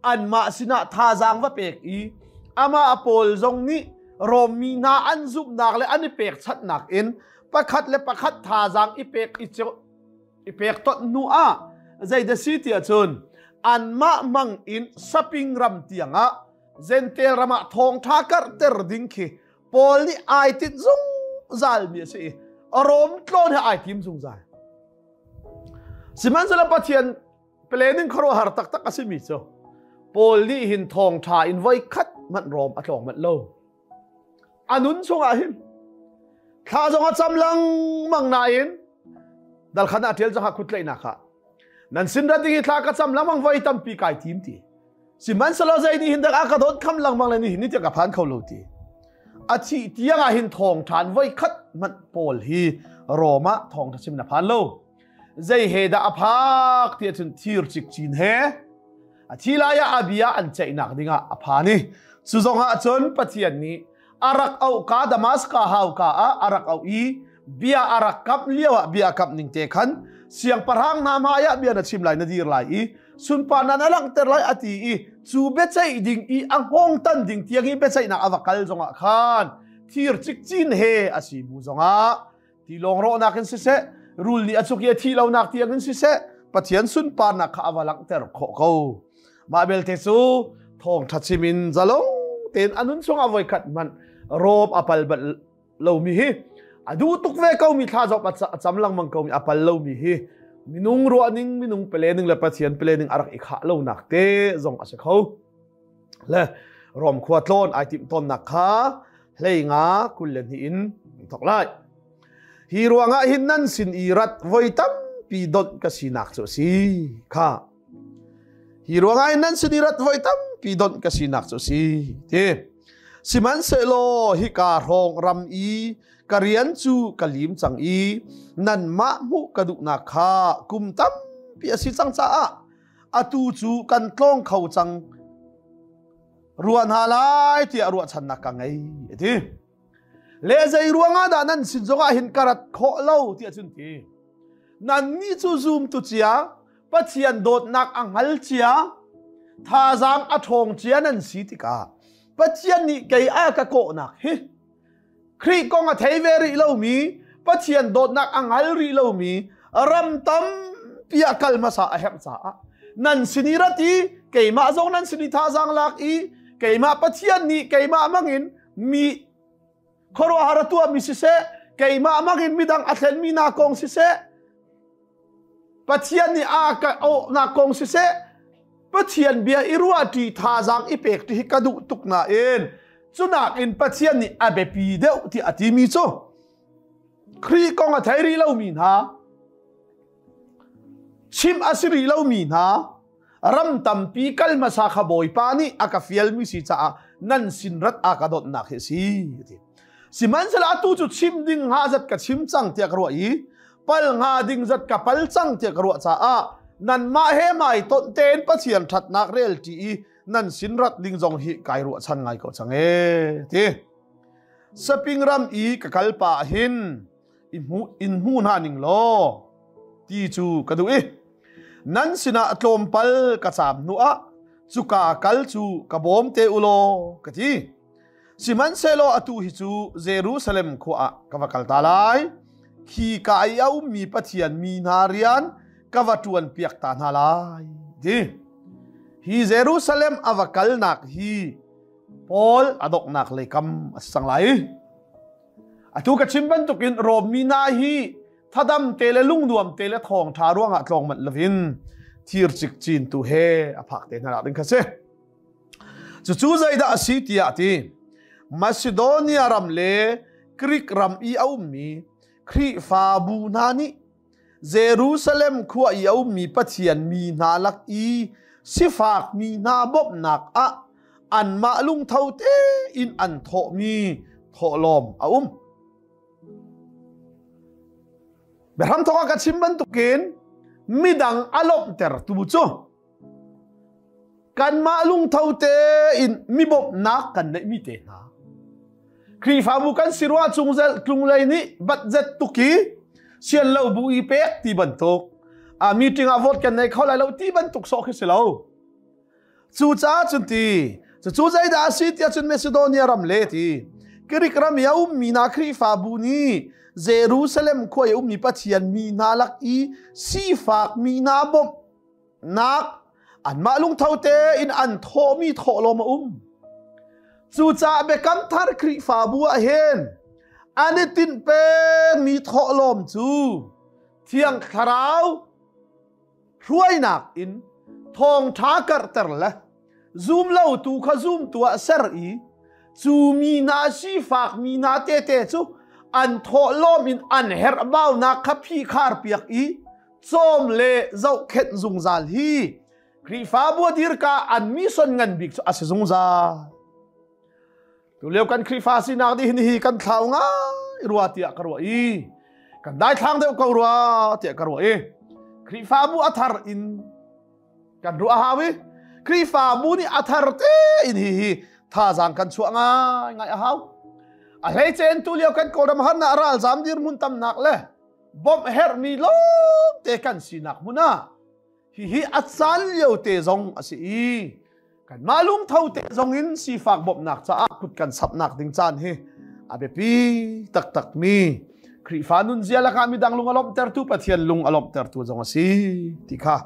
anmah sinah thazaang va pek i amah Paul zong nih Rom mi hna an zumhnak le an i pekchanhnak in pakhat le pakhat thazaang i pek i i pek tot hnu ah zeidah si tiah cun anmah mang in saping ram tiangah Gentel ram ah thawngtha karhter ding khi Paul nih ai tinh zungzal mi a si i Rom tlawn he ai tim zungzal. Sihmanhsehlaw Pathian planning khuaruahhar taktak a simi cu Paul nih hin thawngtha in voi khat hmanh Rom a tlawng manh lo. A nun chungah hin thla zong a cam lengmang nain dalkhan ah ṭial cang kut tlaihnak ah nan sin rat ding hi thla ka cam lengmang voi tampi kai tim ti. Sihmanhsehlaw zei nih hin dak a ka dawt kham lengmang le ni hin ni tiang ka phan kho lo ti. A thih tiang ah hin thawng ṭhan voi khat hmanh Paul hi Rom ah thawngṭha chim na phan lo. Zei he dah a phak ti ahcun thir cikcin he a thi lai ah a bia an ceihnak dingah a phan i cu zong ah cun Pathian nih a rak auh ka Damaska hauka ah a rak auh i bia a rak kamh lio ah bia kamh ning te khan siangpahrang hna hmai ah bia na chim lai na dir lai i sunparnak na langhter lai a ti i cu biaceih ding i a hngawng tan ding tiang i biaceihnak a va kal zongah khan thir cikcin he a si bu zongah tilawng rawhnak in siseh rul nih a cuk i a thih lonak tiang in siseh Pathian sunparnak kha a va langhter khawh ko. Mah belte cu thawngṭha chim in zalong tein a nun chungah voikhat hmanh rawp a pal bal lomi hi a duh tuk ve komi thla zong a cam lengmang komi a pal lomi hi minung ruahning minung planning le Pathian planning a rak i khah lonak te zong a si kho. Le Rom khua tlawn ai timh tawnnak kha hlei nga 22 in thok lai. Hi ruangah hin nan sin i rat voi tampi donh ka sinak cu a si kha. Hi ruangah hin nan sin i rat voi tampi donh ka sinak cu a si ti. Sihmanhsehlaw hika hrawng ram i ka rian cu ka lim cang i nanmah hmuh ka duhnak kha kum tampi a si cang caah atu cu kan tlawng kho cang rua hna lai tiah ruahchannak ka ngei a ti. Le zei ruangah dah nan sin zongah hin ka rat khawh lo tiah cun ti. Nannih cu zumtu cia, Pathian dawtnak a hngal cia, thazaang a ṭhawng cia nan si tikah Pathian nih kei a ka kawhnak hi Khrih kong a thei ve rih lomi, Pathian dawtnak a hngal rih lomi ram tampi ah kal hmasa a herh caah nan sin i rat i keimah zong nan sin i thazaang lak i keimah Pathian nih keimah mangin mi khuaruahhar a tuahmi siseh, keimah mangin midang a thlenmi hna kong siseh, Pathian nih a ka awhnak kong siseh, Pathian bia i ruahṭi thazaang i pek ti hi ka duh tuk nain cunak in Pathian nih a biapi deuh tiah a timi cu Khrih kong a thei rih lomi hna, chimh a si rih lomi hna, ram tampi kal hmasa kha Bawipa nih a ka fialmi si caah nan sin rat a ka donhnak hi a si ti. Sihmanhsehlaw atu cu chim ding hnga zat ka chim cang tiah ka ruah i pal hnga ding zat ka pal cang tiah ka ruah caah nanmah he mai tonh tein Pathian ṭhatnak rel ṭi i nan sin rat ding zong hi kai ruahchan ngai ko cang ee ti. Saping ram i ka kal pah hin in hmu hna ning law ti cu ka duh i nan sinah tlawmpal ka caam hnu ah cuka kal cu ka bawm te u law ka ti. Sihmanhsehlaw atu hi cu Jerusalem khua ah ka va kal ta lai. Khi ka i a ummi Pathian mi hna rian ka va ṭuan piak ta hna lai ti. Hi Jerusalem a va kalnak hi Paul a donghnak lei kam a si cang lai. Atu ka chim bantukin Rom mi hna hi thadam te le lungnuam te le thawngṭha ruangah tlawng manh lovin thir cikcin tu he a phak te hna ding kha si. Cucu zeidah a si tiah ti Macedonia ram le Greek ram i a ummi Khrihfabu hna nih Jerusalem khua i a ummi Pathian mi hna lak i sifak mi hna bawmhnak ah anmah lungtho tein an thawhmi thawhlawm a um. Biahram thawk ah ka chim bantukin midang a lawmhtertu cu kanmah lungtho tein mi bawmhnak kan neihmi te hna. Khrihfabu kan si ruah cung tlunglei nih budget tuki sian lo bu i pek ti bantuk a meeting ah vote kan nei kho lai lo ti bantuk sawh khi si lo. Cucaah cun ti, cucu zeidah a si tiah cun Macedonia ram le ti, Greek ram i a ummi hna Khrihfabu nih Jerusalem khua i ummi Pathian mi hna lak i sifak mi hna bawmhnak anmah lungtho tein an thawhmi thawhlawm a um. Cucaah Biakam Thar Khrihfabu ah hin an i tinh pengmi thawhlawm cu Thiang Thlarau hruainak in thawngṭha karhter le zumlotu kha zumtu ah ser i cu mi hna sifak mi hna tete cu an thawhlawm in an herhbaunak kha phihkhar piak i cawm le zohkhenh zungzal hi Khrihfabu a dirka an mission ngan bik cu a si zungzal. Tulio kan Khrihfa sinak dih hin hi kan thlau ngai rua tiah ka ruah i kan daithlang deuh ko rua tiah ka ruah i Khrihfabu a thar in kan ruah hau i Khrihfabu nih a thar te in hi hi thazaang kan chuah ngai ngai a hau. A hleice tu lio kan Kawlram harnak ralzam dirhmun tamnak le bawmh herhmi lawngte kan sinak hmun ah Hihi a caan lio te zong a si i kanmah lungtho te zong in sifak bawmhnak caah kut kan sapnak ding caan hi a biapi taktakmi Khrihfa nunzia lakah midang lung a lawmhtertu Pathian lung a lawmhtertu zong a si ti kha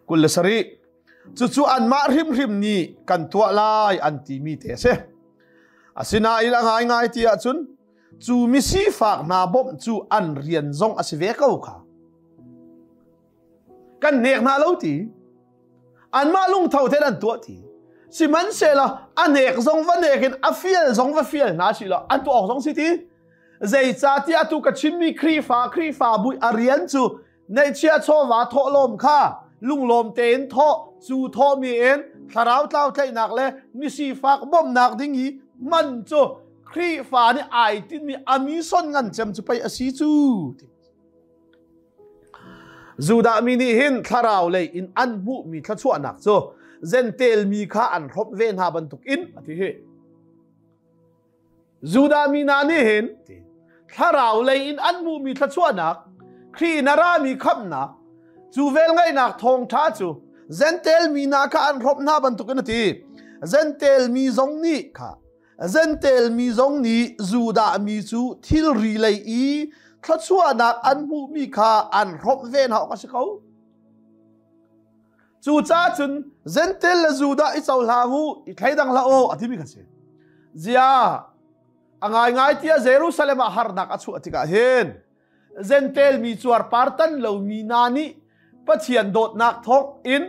27 cucu anmah hrimhrim nih kan tuah lai an timi te a si. Asinain a ngaingai ti ahcun cu misifak hna bawmh cu an rian zong a si ve ko kha. Kan hnek hna lo ti. Anmah lungtho ten an tuah ti. Sihmanhsehlaw a nek zong va nek in a fial zong va fial hna si law an tuah awk zong si ti. Zeicahtiah atu ka chimmi Khrihfa Khrihfabu a rian cu neihchia chawva thawhlawm kha lunglawm tein thawh cu thawhmi in thlarau tlau tlaihnak le misifak bawmhnak ding i hman cu Khrihfa nih ai tinhmi a mission ngan cem cu pei a si cu. Judah mi nih hin thlarau lei in an hmuhmi thluachuahnak cu Jentail mi kha an hrawmh ve hna bantuk in a ti hi. Judah mi hna nih hin thlarau lei in an hmuhmi thluachuahnak, Khrih in a rami khamhnak, cu velngeihnak thawngṭha cu Jentail mi hna kha an hrawmh hna bantukin a ti. Jentail mi zong nih kha Jentail mi zong nih Judah mi cu thilri lei i thluachuahnak an hmuhmi kha an hrawmh ve hna awk a si ko. Cucaah cun Jentail le Judah i cohlang u, i thleidang hlah u, a timi kha si. Zia, a ngaingai tiah Jerusalem ah harnak a chuah tikah hin Jentail mi cuarpar tan lomi hna nih Pathian dawtnak thawng in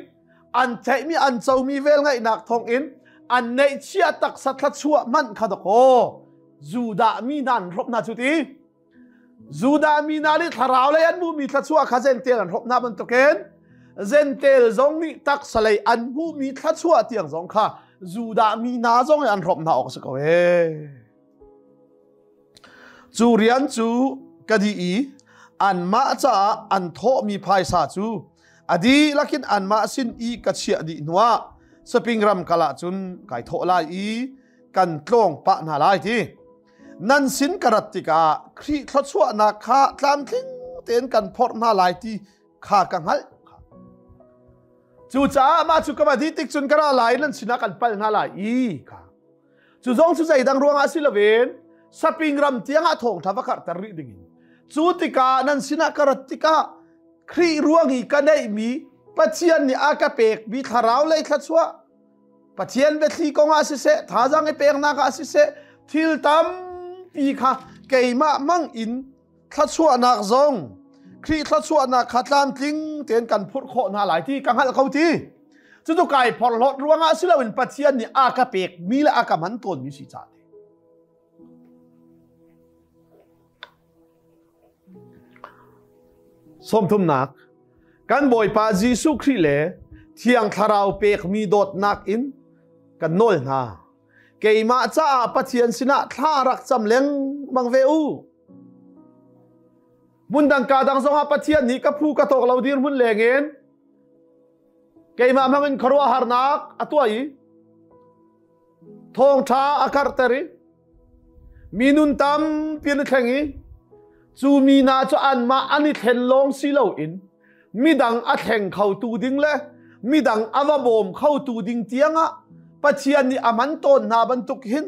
an theihmi an comi velngeihnak thawng in an neihchiah taksa thluachuah hmanh kha dakaw Judah mi hna an hrawmh hna cu ti. Judah mi hna nih thlarau lei an hmuhmi thluachuah kha Jentail an hrawmh hna bantukin Jentail zong nih taksa lei an hmuhmi thluachuah tiang zong kha Judah mi hna zong nih an hrawmh hna awk a si ko ee. Cu rian cu ka dih i anmah caah an thawhmi phaisa cu a dihlak in anmah sin i ka chiah dih hnuah Spring ram kal ah cun kai thawh lai i kan tlawng pah hna lai ti. Nan sin ka rat tikah Khrih thluachuahnak kha tlamtling tein kan phorh hna lai ti kha ka hngalh. Cucaah mah cu ka va dih tik cun ka ra lai nan sinah kan pal hna lai i kha. Cu zong cu zeidang ruangah si loin saping ram tiangah thawngṭha va karhter rih dingin. Cu tikah nan sinah ka rat tikah Khrih ruang i ka neihmi Pathian nih a ka pekmi thlarau lei thluachuah Pathian biathli kongah siseh, thazaang i peknak ah siseh, thil tampi kha keimah mang in thluachuahnak zong Khrih thluachuahnak kha tlamtling tein kan phurh khawh hna lai ti ka hngalh ko ti. Cucu kai phorhlawt ruangah si loin Pathian nih a ka pekmi le a ka hman tawnmi si caah. Sawmthumnak kan Bawipa Jesuh Khrih le Thiang Thlarau pekmi dawtnak in kan nawl hna. Keimah caah Pathian sinah thla rak cam lengmang ve u. Hmun ka dang zongah Pathian nih ka phu ka tawk lo dirhmun lengin keimah hmangin khuaruahharnak a tuah i thawngṭha a karhter i mi nun tampi an i thleng i cu mi hna cu anmah an i thlen lawng si loin midang a thleng khotu ding le midang a va bawm khotu ding tiangah Pathian nih a hman tawn hna bantuk hin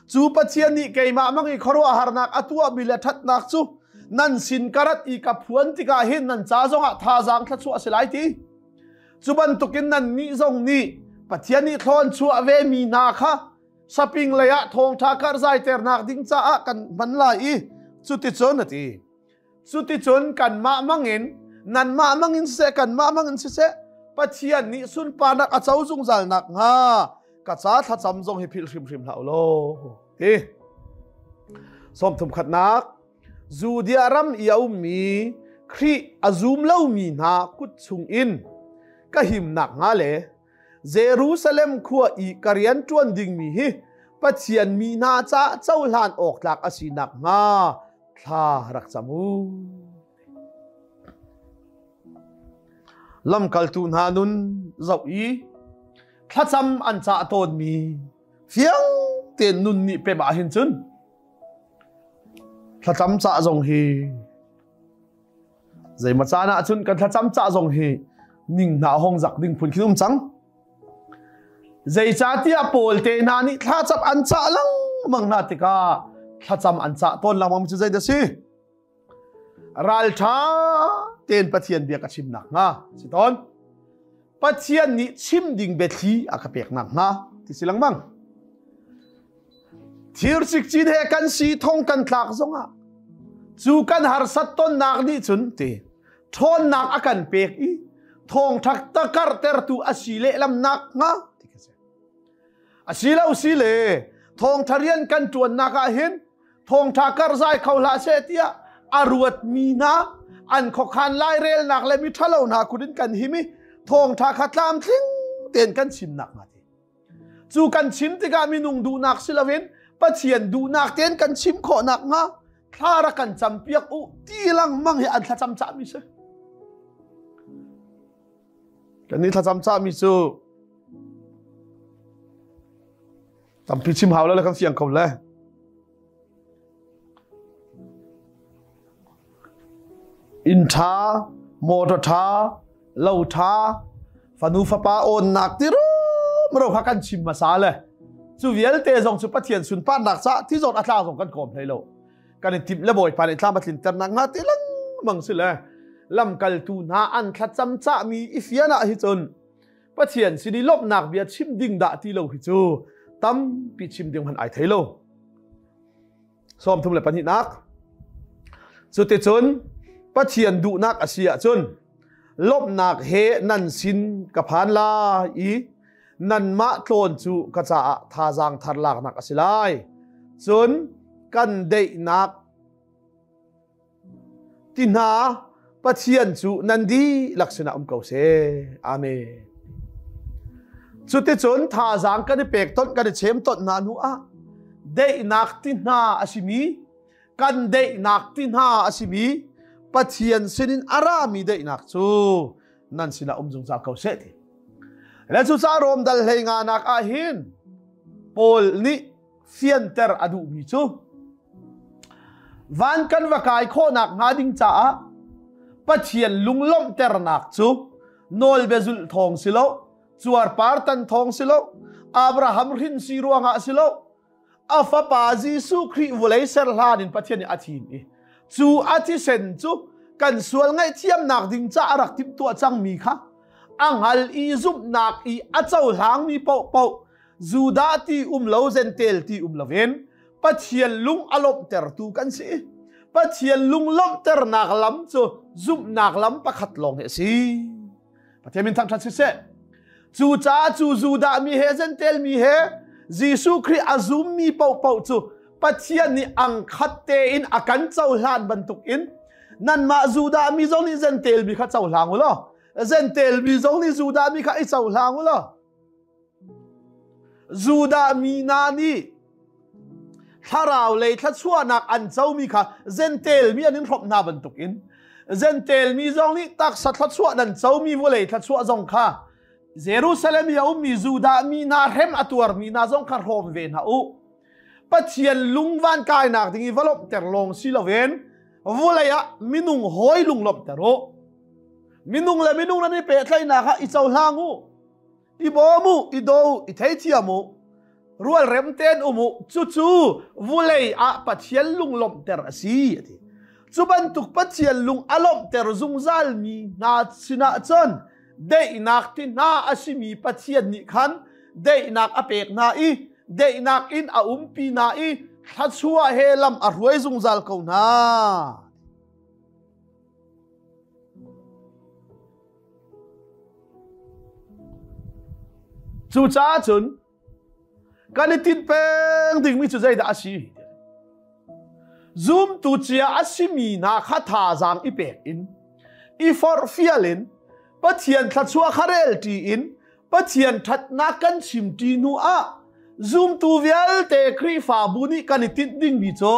cu Pathian nih keimah mang i khuaruahharnak a tuahmi le ṭhatnak cu nan sin ka rat i ka phuan tikah hin nan ca zongah thazaang thluachuah a si lai ti. Cu bantukin nannih zong nih Pathian nih thlawn chuah ve mi hna kha saping lei ah thawngṭha karhzaiternak ding caah kan hman lai i cuticun a ti. Cuticun kanmah mangin nanmah mangin siseh kanmah mangin siseh Pathian nih sunparnak a co zungzal nakhnga ka ca thlacam zong hi philh hrimhrim hlah u law ti. 31 Judea ram i a ummi Khrih a zum lomi hna kut chungin ka him nakhnga le Jerusalem khua i ka rian ṭuan dingmi hi Pathian mi hna caah cohlan awk tlak a si nakhnga thla rak cam u. Lamkaltu hna nun zoh i thlacam an cah tawnmi fiang tein nun nih pem ah hin cun Thlacam cah zong hi zeimaw caan ah cun kan thlacam cah zong hi ning hna hong zak ding phun khin um cang. Zeicahtiah Paul te hna nih thlacam an cah lengmang hna tikah thlacam an cah tawn lengmang cu zei dah si? Ralṭha tein Pathian bia ka chim nakhnga si tawn. Pathian nih chim ding biathli a ka pek nakhnga ti si lengmang. Thir cikcin he kan si thong kan tlak zongah cu kan harsat tonnak nih cun ti ṭhawnnak a kan pek i thawngṭha takartertu a si lehlam nakhnga ti ka si. Asilo si le thawngtha rian kan tuannak ah hin thawngtha karzai kho hlah seh tiah a ruat mi hna an khokhan lairelnak le mi thalo hna kut in kan him i thawngtha kha tlamtling tein kan chimnak hnga ti. Cu kan chim tikah minung duhnak si loin Pathian duhnak tein kan chim khawhnak hnga thla rak kan campiak u ti lengmang hi an thlacam cahmi si. Kan nih thlacam cahmi cu tampi chim hau le kan fiang ko le. Inn ṭha, motor ṭha, lo ṭha, fanu fapa awnnak ti rumro kha kan chim hmasa le cu vialte zong cu Pathian sunparnak caah thi zawn a tla zong kan kawm hlei lo. Kan i timh le Bawipa nih tlam a tlinternak hnga ti lengmang si le lamkaltu hna an thlacam cahmi i fian ah hi cun Pathian sin i lawmhnak bia chim ding dah ti lo hi cu tampi chim ding hmanh ai thei lo. 32nak Cuticun Pathian duhnak a si ahcun lawmhnak he nan sin ka phan lai i nanmah tlawn cu ka caah thazaang thar laknak a si lai. Cun kan daihnak ti hna Pathian cu nan dihlak sinah um ko seh. Amen. Cuticun thazaang kan i pek tonh kan i chem tonh hna hnu ah daihnak ti hna a simi kan daihnak ti hna a simi Pathian sinin a rami daihnak cu nan sinah um zungzal ko seh ti. Le cucaah Rom dal hlei nga nak ah hin Paul nih fianter a duhmi cu van kan va kai khawhnak hnga ding caah Pathian lunglawmhternak cu nawlbia zulh thawng si lo cuarpar tan thawng si lo Abraham hrin si ruangah si lo a fapa Jesuh Khrih vawlei ser hlan in Pathian nih a thim i cu a thisen cu kan sual ngaihthiamnak ding caah a rak timhtuah cangmi kha a hngal i zumhnak i a cohlangmi paohpaoh Judah ti um lo Gentel ti um loin Pathian lung a lawmhtertu kan si. Pathian lung lawmhternak lam cu zumhnak lam pakhat lawng hi a si. Pathian min thangṭhat siseh. Cu caah cu Judah mi he Gentel mi he Jesuh Khrih a zummi paohpaoh cu Pathian nih angkhat tein a kan cohlan bantukin nanmah Judah mi zong nih Gentel mi kha cohlang u law Gentel mi zong nih Judah mi kha i cohlang u law Judah mi hna nih thlarau lei thluachuahnak an comi kha Gentel mi an in hrawmh hna bantukin Gentel mi zong nih taksa thluachuah nan comi vawlei thluachuah zong kha Jerusalem i a ummi Judah mi hna hrem a tuarmi hna zong kha hrawm ve hna u. Pathian lung van kainak ding i va lawmhter lawng si loin vawlei ah minung hawi lung lawmhter u. Minung le minung nan i pehtlaihnak ah i cohlang u. I bawm u, i do u, i theithiam u, rualrem tein um u, cucu vulei ah Pathian lunglawmhter a si, a ti. Cu bantuk Pathian lung a lawmhter zungzalmi hna sinah cun daihnak ti hna a simi Pathian nih khan daihnak a pek hna i daihnak in a umpi hna i thluachuah he lam a hruai zungzal ko hna. Cucaah cun kan i tinh peng dingmi cu zeidah a si? Zumtu cia a simi hna kha thazaang i pek in, i forhfial in, Pathian thluachuah kha rel ṭi in, Pathian ṭhatnak kan chim ṭi hnu ah zumtu vialte Khrihfabu nih kan i tinh dingmi cu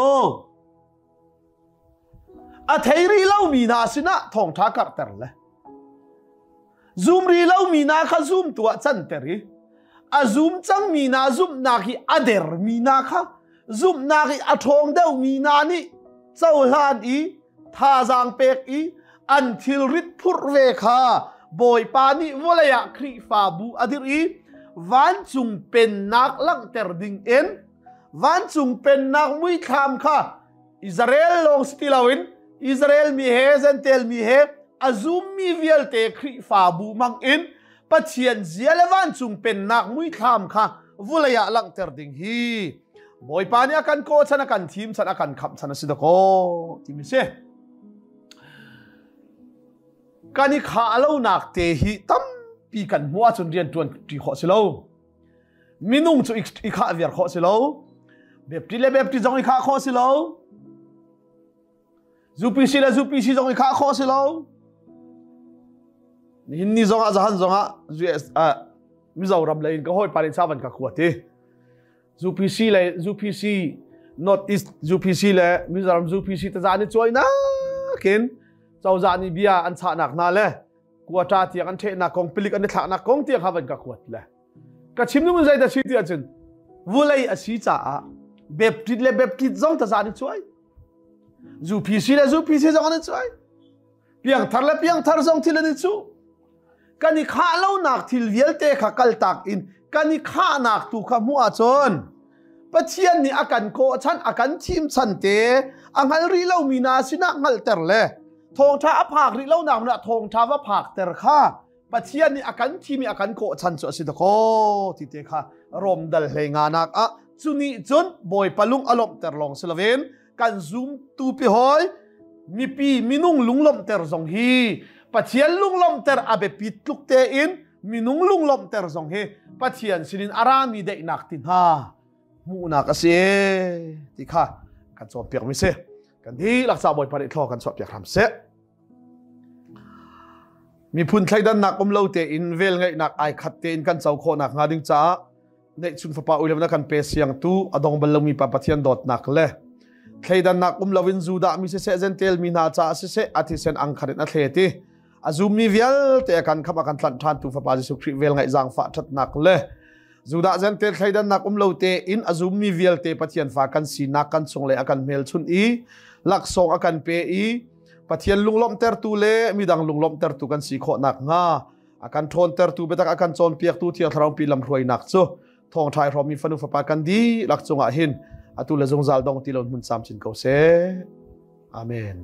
A thei rih lomi hna sinah thawngṭha karhter le zum rih lomi hna kha zumtu ah canter i a zum cangmi hna zumhnak hi a dermi hna kha zumhnak i a ṭhawng deuhmi hna nih cohlan i thazaang pek i an thilrit phurh ve kha Bawipa nih vawlei ah Khrihfabu a dirh i vancung pennak langhter ding in vancung pennak muithlam kha Israel lawng si ti loin Israel mi he Gentile mi he a zummi vialte Khrihfabu mang in Pathian zia le vancung pennak muithlam kha vulei ah langhter ding hi Bawipa nih a kan kaw chan a kan thim chan a kan khamh chan a si dakaw timi si. Kan i khah lonak te hi tampi kan hmuh ahcun rian ṭuan ṭi khawh si lo. Minung cu i khah viar khawh si lo. Baptist le Baptist zong i khah khawh si lo. UPC le UPC zong i khah khawh si lo. Nihin ni zong ah zahan zong ah US Mizoram lei in ka hawi pa nih sa van ka kuat i UPC le UPC North East UPC le Mizoram UPC taza ni cuai nakin cozah nih bia an chahnak hna le quota tiang an ṭhehnak kong pilik an i thlaknak kong tiang kha van ka kuat le ka chim nu zei da si ti ahcun vulei a si caah Baptist le Baptist zong taza ni cuai UPC le UPC zong an i cuai piangthar le piangthar zong thil an i cu kan i khah lonak thil vialte kha kaltak in kan i khahnak tu kha hmuh ahcun Pathian nih a kan kawh chan a kan thim chan te a hngal rih lomi hna sinah hngalhter le thawngṭha a phak rih lonak hmun ah thawngṭha va phakter kha Pathian nih a kan thim i a kan kawh chan cu a si dakaw ti te kha Rom dal hlei nga nak ah cu nih cun Bawipa lung a lawmhter lawng si loin kan zumtu pi hawi mipi minung lunglawmhter zong hi Pathian lunglawmhter a biapit tluk tein minung lunglawmhter zong hi Pathian sinin a rami daihnak ti hna hmuhnak a si ti kha kan cawnpiak mi si. Kan dihlak ca Bawipa nih thlaw kan chuahpiak hram seh. Miphun thleidannak um lo tein velngeihnak ai khat tein kan co khawhnak hnga ding caah neihchun fapa uilemna kan pe siangtu a dong bal lomi pa Pathian dawtnak le thleidannak um loin Judah mi siseh Gentile mi hna caah siseh a thisen angkhat in a thlet i a zummi vialte a kan khamh a kan tlanh ṭhan tu fapa Jesuh Khrih vel ngaih zaangfah ṭhatnak le Judah Gentile thleidannak um lo tein a zummi vialte Pathian fa kan sinak kan chung le a kan hmelchunh i laksawng a kan pe i Pathian lunglawmhtertu le midang lunglawmhtertu kan si khawh nakhnga a kan ṭhawntertu biatak a kan cawnpiaktu Thiang Thlarau pi lamhruainak cu thawngṭha i hrawmmi fanu fapa kan dihlak cungah hin atu le zungzal dong ti lo hmun camcin ko seh. Amen.